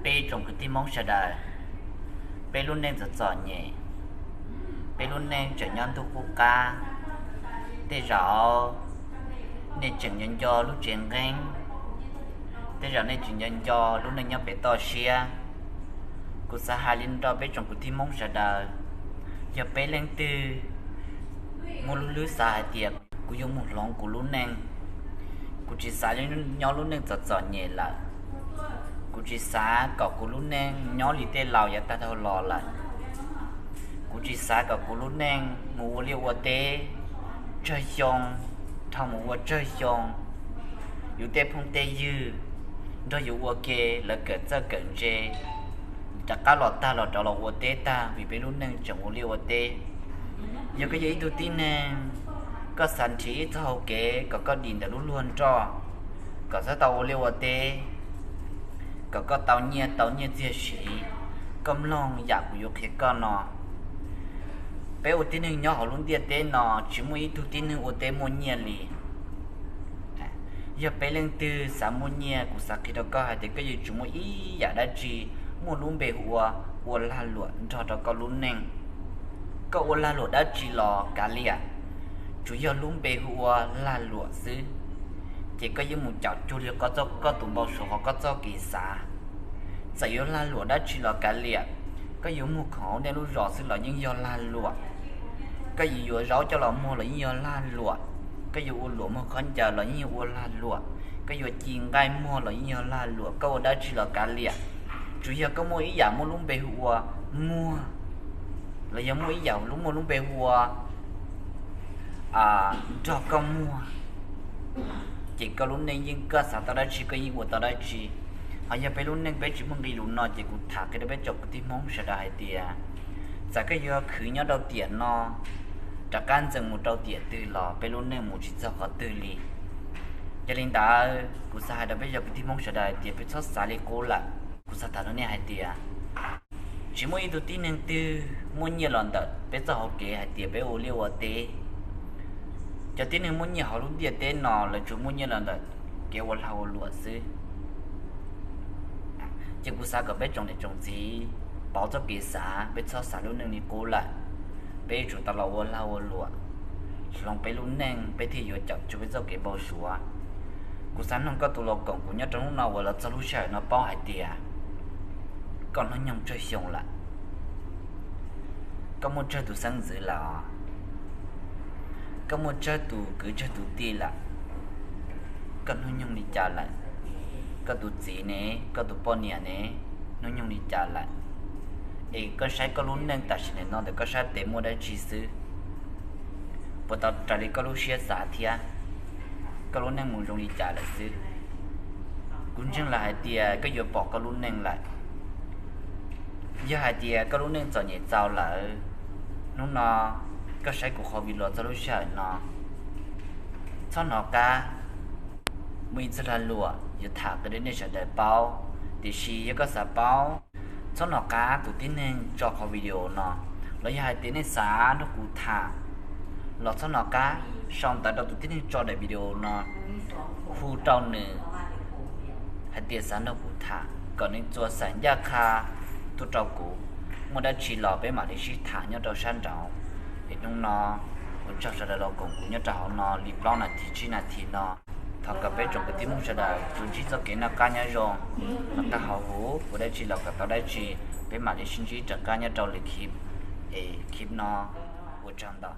Peb tsoom kwv tij Hmoob sawv daws, peb lub neej txom txom nyem, peb lub neej tseem nyob ntuj qub qab. Tej zaum nej tseem nco nco lub tsev nqeeb, tej zaum nej tseem nco nco lub neej nyob pem toj siab. Kuv xav hais li no rau peb tsoom kwv tij Hmoob sawv daws, yog peb leej twg muaj lub hlwb xav hais tias kuv yuav mus hloov kuv lub neej, kuv tsis xav nyob lub neej txom txom nyem lawm, kuv tsis xav kom kuv lub neej nyob li tej laus yav tag dhau los lawm, kuv tsis xav kom kuv lub neej mus ua liaj ua teb tsawg xyoo dhau mus ua tsawg xyoo, yus tej phooj tej ywg nrog yus ua ke, lawv kawm txawj kawm ntse, rov qab los tag los rov los ua teb tag vim peb lub neej tseem ua liaj ua teb. Yog koj yog ib tug tib neeg, koj xav nrhiav ib txoj hau kev kom koj dim ntawm lub luag nroj, kom txhob tau ua liaj ua teb, kom koj tau nyiaj tau nyiaj txiag siv, koj mloog yam kuv yuav qhia koj no. Peb ua tib neeg nyob hauv lub ntiaj teb no tsis muaj ib tug tib neeg ua teb muaj nyiaj li. Yog peb leej twg xav muaj nyiaj, kuv xav qhia rau koj hais tias koj yuav tsum muaj ib yam dab tsi muaj lub npe hu ua, ua lag luam nrog rau koj lub neej. Koj ua lag luam dab tsi los kav liam, tsuas yog lub npe hu ua lag luam xwb, ces koj yeej mus caum cuag li koj tus npau suav hos koj txoj kev xav. Txawm yuav lag luam dab tsi los kav liam, koj yuav muag khoom hauv nej lub zos xwb los yeej yog lag luam. Koj yuav yuav zaub coj los muag los yeej yog lag luam. Koj yuav ua luam muag khaub ncaws los yeej yog ua lag luam. Koj yuav ci nqaij muag los yeej yog lag luam. Koj ua dab tsi los kav liam, tsuas yog koj muaj ib yam muaj lub npe hu ua muag, los yog muaj ib yam lub muaj lub npe hu ua nrog koj muag, ces koj lub neej yeej koj xav tau dab tsi koj yeej ua tau dab tsi. Ho yog peb lub neej peb tsis muaj nqi lus no ces kuv tham qhia rau peb tsoom kwv tij Hmoob sawv daws hais tias, txawm koj yuav khwv nyob rau tiam no rov qab ntxees mus rau tiam twg los peb lub neej mus tsis txog qhov twg li. Yog li ntawd kuv xav hais rau peb tsoom kwv tij Hmoob sawv daws hais tias peb txhob xav li qub lawm. Kuv xav tham rau nej hais tias, tsis muaj ib tug tib neeg twg muaj nyiaj los ntawm peb txoj hauv kev hais tias peb ua liaj ua teb. Cov tib neeg muaj nyiaj hauv lub ntiaj teb no lawv tsuas muaj nyiaj los ntawm kev ua lag ua luam xwb. Ces kuv xav kom peb tsoom niam tsoom txiv pauv txoj kev xav, peb txhob xav lub neej li qub lawm. Peb yuav tsum tau los ua lag ua luam, hloov peb lub neej peb thiaj yuav caum cuag peb txoj kev npau suav. Kuv xav noog koj tus los koom kuv nyob rau hnub no uas los txog lub sij hawm no paub hais tias koj hnub nyoog tsawg xyoo lawm? Koj muaj tsawg tus xeeb ntxwv lawm? Koj muaj tsawg tus kwv tsawg tus tij lawm? Koj hnub nyoog li cas lawm? Koj tus txiv ne, koj tus poj niam ne, hnub nyoog li cas lawm? Es koj saib koj lub neej tam sim no ntawm koj sab tes muaj dab tsi xwb? Puas tau raws li koj lub siab xav thiab? Koj lub neej mus zoo li cas lawm xwb? Kuv ntseeg lawm hais tias koj yuav pom koj lub neej lawm. Yog hais tias koj lub neej txom nyem txaus lawm, hnub no koj saib kuv qhov video los txog lub sij hawm no, txhob hnov qab. Muaj ib txoj lag luam yuav tham qhia rau nej sawv daws paub, tiam sis yog koj xav paub, txhob hnov qab tus tib neeg tso qhov video no, los yog hais tias nej xav nrog kuv tham los txhob hnov qab sau ntawv rau tus tib neeg tso daim video no, hu rau nws hais tias xav nrog kuv tham kom nws txua xaim ncaj qha tuaj rau kuv, muaj dab tsi los peb mam li sib tham nyob rau sab nraud. Es hnub no ua tsaug sawv daws los koom kuv nyob rau hauv no li plaub nas this tsib nas this no. Thov kom peb tsoom kwv tij Hmoob sawv daws tsuas ntsib txoj kev noj qab nyob zoo, noj qab haus huv, ua dab tsi los kom tau dab tsi, peb mam li sib ntsib rov qab nyob rau lwm khib. Es khib no ua tsaug ntau.